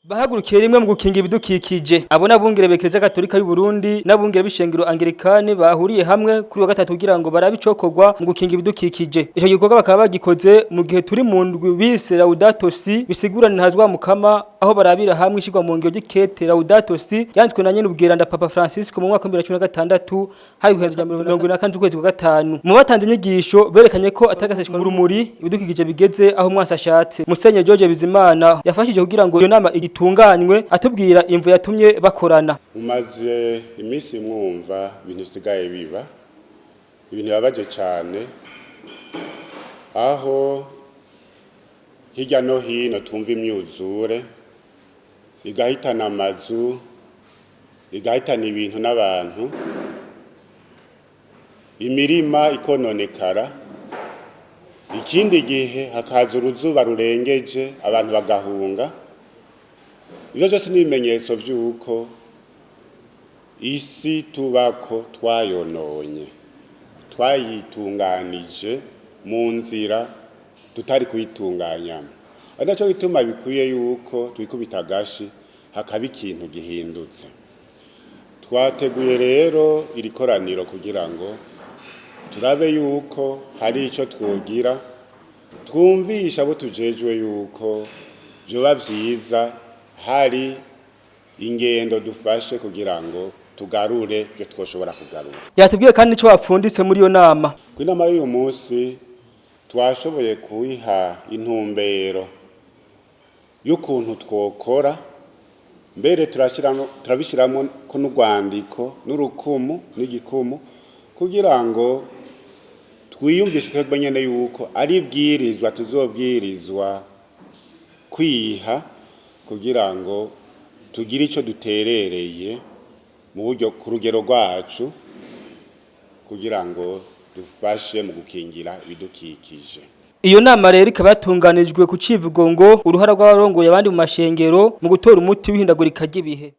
Bahagurukiye rimwe mu gukinga ibidukikije. Abo n'abungere b'Eklezia Gatolika y'u Burundi n'abungere b'ishengero Anglikane bahuriye hamwe kuri wa gatatu kugira ngo barabe icokorwa mu gukinga ibidukikije. Ico gikorwa bakaba bagikoze mu gihe turi mu ndwi bise Laudato Si, bisigura Ninahazwa Mukama, aho barabira hamwe ishirwa mu ngiro ry'ikete Laudato Si yanditswe na nyene ubweranda Papa Francisco mu mwaka wa 2016, hari guhenzo rya 74 ukwezi kwa gatanu. Mu batanze inyigisho berekanye ko atagaseshwa urumuri ibidukikije bigeze aho umwansi ashatse. Musenyeri George Bizimana yafashije kugira ngo iyo nama itunganywe, atubwira imvo yatumye bakorana. Umaze iminsi mwumva ibintu bisigaye biba, ibintu bibabaje cyane, aho hirya no hino twumva imyuzure igahitana amazu, igahitana ibintu n'abantu, imirima ikononekara. Ikindi gihe hakaza uruzuba rurengeje, abantu bagahunga. Ibyo byose ni ibimenyetso by'uko isi tubako twayononye, twayitunganije mu nzira tutari kuyitunganyamo. Ari nacyo gituma bikwiye yuko twikubita agashi, hakaba ikintu gihindutse. Twateguye rero iri koraniro kugira ngo turabe yuko hari icyo twogira, twumvisha abo tujejwe yuko vyoba vyiza hari ingendo dufashe kugira ngo tugarure ibyo twoshobora kugarura. Yatubwiye kandi ico bapfunditse muri iyo nama. Ku inama y'uyu munsi twashoboye kuyiha intumbero y'ukuntu twokora mbere, turabishyiramo ko n'urwandiko n'urukumu n'igikumu kugira ngo twiyumvishe twebwe nyene yuko ari ibwirizwa tuzobwirizwa kwiha kugira ngo tugire ico duterereye mu buryo ku rugero rwacu kugira ngo dufashe mu gukingira ibidukikije. Iyo nama rero ikaba yatunganijwe ku civugo ngo uruhara rw'abarongoye abandi mu mashengero mu gutora umuti w'ihindagurika ry'ibihe.